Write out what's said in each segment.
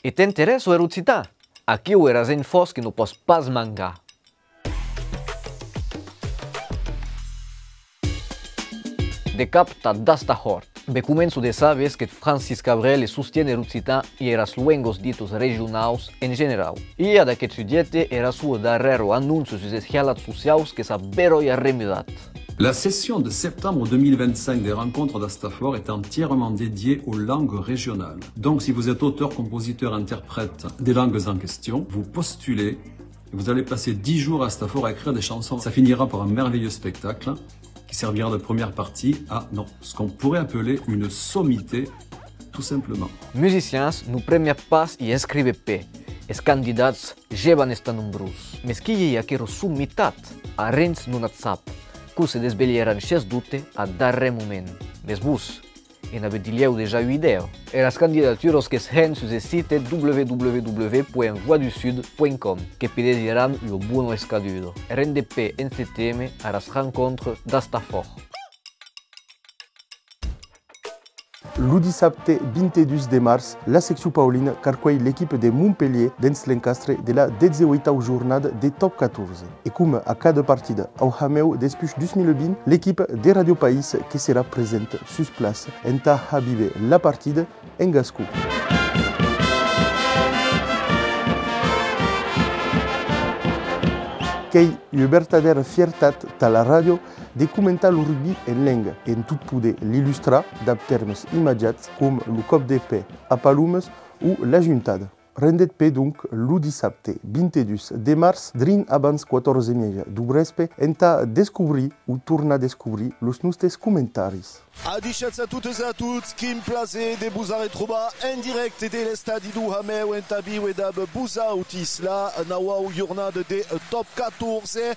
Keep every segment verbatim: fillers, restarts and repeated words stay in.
E t'interèssa er occitan? Aquiu eras infòs que non pòs pas mancar. De cap tà Dastahòrt. Be començo de saber que Francis Cabrel e sostien er occitan e eras luengas ditas regionaus en generau. E a d'aqueth subjècte era sua darrèra anóncia sus es hialats sociaus que's a beròi arremudat. La session de septembre deux mille vingt-cinq des rencontres d'Astafort est entièrement dédiée aux langues régionales. Donc, si vous êtes auteur, compositeur, interprète des langues en question, vous postulez. Vous allez passer dix jours à Stafort à écrire des chansons. Ça finira par un merveilleux spectacle qui servira de première partie à, non, ce qu'on pourrait appeler une sommité, tout simplement. Musicians, lo premier pas ei escríver pè. Es candidats ja van estar nombrós. Mes qui ei aquera sommitat? Arren non ac sap. Quò se desvelheràn shens dobte a darrèr moment. Mes vos, en avètz dilhèu dejà ua idèa? Eras candidaturas que's hèn sus eth site w w w point voix du sud point com, que pudètz hèr ua bona escaduda. Rendetz pè en seteme aras rencontres d'Astafòrt. Lo dissabte vint-e-dus de març, la seccion paulina qu'arcuelh l'equipa de Montpelhièr dens l'encastre de la dètz-e-ueitau jornada de Top catorze. E coma a cada partida au Hameu despuish dus mila vint, l'equipa de Ràdio País que serà presenta sus plaça entà har víver la partida en gascon. Qu'ei ua vertadèra fiertat tà la ràdio de comentar lo rugbi en lenga, en tot poder l'illustrar dab tèrmes imatjats com lo còp de pè a Palomes o l'ajuntada. Rendetz pè, donc, lo dissabte vint-e-dus de març, drin abans quatòrze e mieja deu vrèspe, entà descobrir o tornar descobrir los nòstes comentaris. Adishatz a totes e a tots, quin plaser de vos arretrobar en dirècte de l'estadi deu Hameu entà víver dab vosautis la nauau jornada de Top catorze.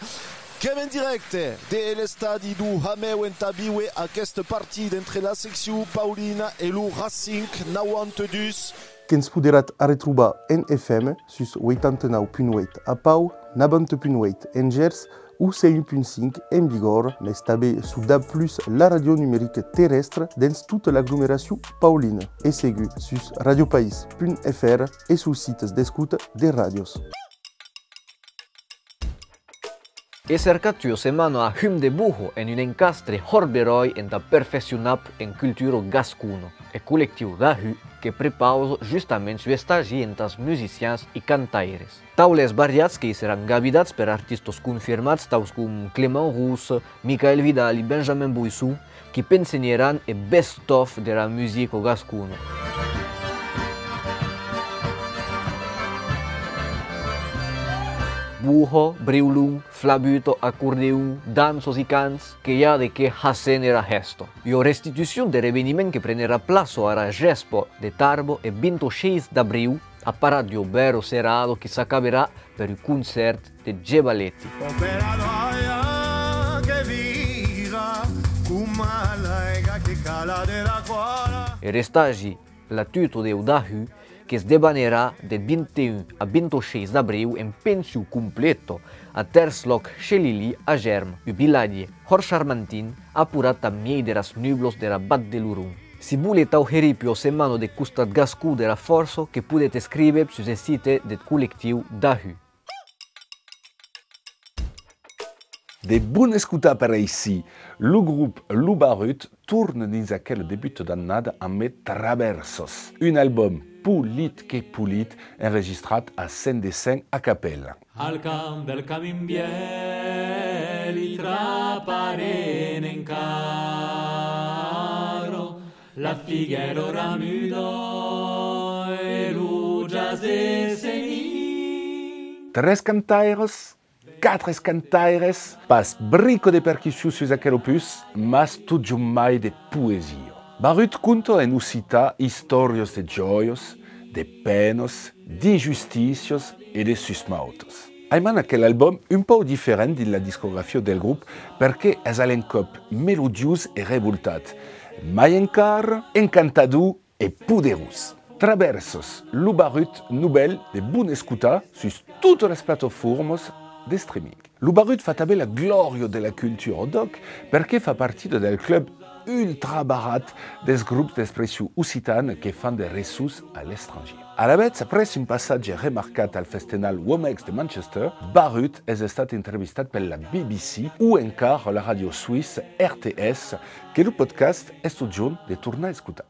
Qu'èm en dirècte de l'estadi deu Hameu entà víver aquesta partida entre la seccion paulina e lo Racing nauanta dus. Que'ns poderatz arretrobar en F M sus ueitanta-nau punt ueit a Pau, navanta punt ueit en Gèrs o cent un punt cinc en Bigòrra, mes tanben sus dab plus, la ràdio numerica terrèstra dens tota l'aglomeracion paulina, e segur sus ràdio país punt F R e sus sites d'escota de ràdios. E cercatz ua setmana a hum de boha en un encastre hòrt beròi entà perfeccionar-vos en cultura gascona. Eth collectiu Dahu que prepausa justaments un estagi entàs musicians e cantaires. Taulèrs variats que i seràn gavidats per artistas confirmats taus com Clément Rousse, Michael Vidal e Benjamin Boisson, qui p'ensenheràn eth best-of dera musica gascona. Boha, briulon, flabuta, acordeon, danças e cants, que i a de qué har séner era hèsta. Ua restitucion der eveniment que prenerà plaça ara Gespa de Tarba eth vint-e-sheis d'abriu, a parat d'ua bèra serada qui s'acaberà per un concèrt de Gebaleti. Er estagi La Tuta deu Dahu, que's debanarà deth vint-e-un a vint-e-sheis d'abriu en pension completa a Tèrs Lòc Shelili a Germ, un vilatge hòrt charmantin, aporat ath miei deras nublas dera Vath de Loron. Si voletz auherir ua setmana deth costat gascon dera fòrça, que podetz escríver sus eth site deth collectiu Dahu. De bon escotar per aicí, lo grop Lo Barrut torna dins aquel debut d'annada amb Travèrsas, un album polit que polit, enregistrat a Sent-Descens a capèla. Al camp del camin vièlh i traparem encara la figuèra ramuda e lo jaç de senir. Tres cantaires, quatre cantaires, pas brica de percussion sus aquel opus, mas totjorn mai de poesia. Barrut conta en occitan istòrias de jòias, de pènas, d'injustícias e de susmautas. Aimam aquel album un pauc diferent dins la discografia del grop perque es a l'encòp melodiós e revoltat, mai encara encantador e poderós. Travèrsas, Lo Barrut novèl de bon escotar sus totas las plataformas de streaming. Lo Barrut fa tanben la glòria de la cultura d'òc perque fa partida del club ultra barrat dels grops d'expression occitana que fan de ressons a l'estrangièr. Alavetz, après un passatge remarcat al festenal Womex de Manchester, Barrut es estat entrevistat per la B B C o encara la ràdio suïssa R T S, que lo podcast es totjorn de tornar escotar.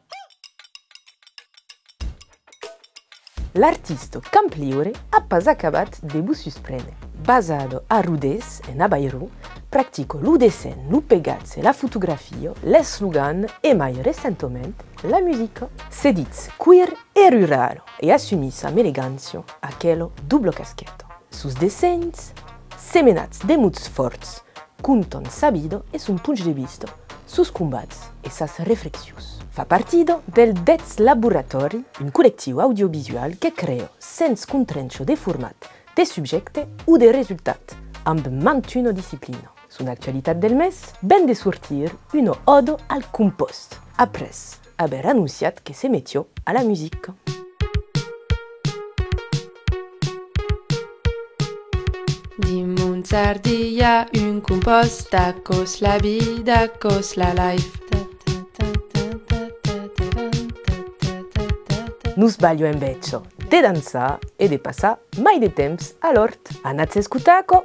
L'artista Camp Liure a pas acabat de vos susprene. Basada a Rodés, en Avairon, practica lo dessenh, lo pegatge e la fotografia, l'eslogan e mai recentament la musica. Se ditz queer e rurala e assumís amb elegància aquela dobla casqueta. Sos dessenhs, semenats de mots fòrts, contan sa vida e son ponch de vista, sos combats e sas reflexions. Fa partida del Dètz Laboratori, un collectiu audiovisual que crèa sens contraincha de format, de subjècte o de resultat, amb mantuna disciplina. Son actualitat del mes, ven de sortir una òda al compòst, après aver anonciat que se metiá a la musica. Dimons, jardièr, un compòst, aquò's la vida, aquò's la life. Nos balha enveja de dançar e de passar mai de temps a l'òrt. Anatz escotar aquò!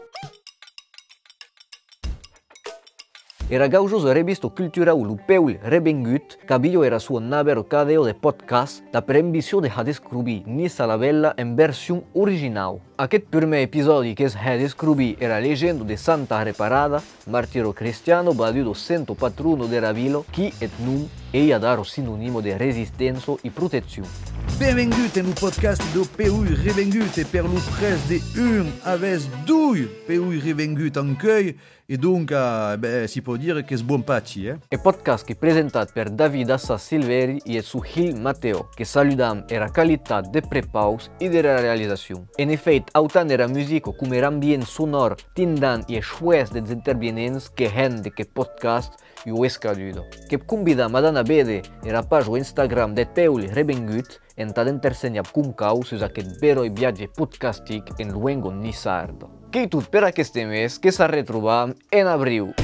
Era gaujosa revista culturau Lo Peulh Revengut qu'aviá era sua navèra cadea de podcast dab per ambicion de har descrobir Niça la Bèla en version originau. Aqueth prumèr episòdi que's hè descrobir era legenda de Santa Reparada, martira cristiana, vaduda senta patrona dera vila, qui, eth nom, ei adara sinonima de resisténcia e proteccion. Benvengut en lo podcast Lo Peulh Revengut, e per lo prètz de un, avètz doi Peulhs Revenguts encuei, e donc, eh, ben, si pòt dire qu'es bon pachi, eh? Eth podcast qu'ei presentat per David Assas Silveri e eth sòn hilh Matèo, que saludam era qualitat de prepaus e dera realizacion. En efèit, autant era musica coma er ambient sonòr tindent e eth hues des intervienents que hèn de qu'eth podcast ua escaduda. Que'vs convidam a d'anar véder era paja Instagram deth Peulh Revengut entad entersenhar com cau sus aqueth beròi viatge podcastic en luenga niçarda. Qu'ei tot per aqueste mes, que s'arretrobam en abriu!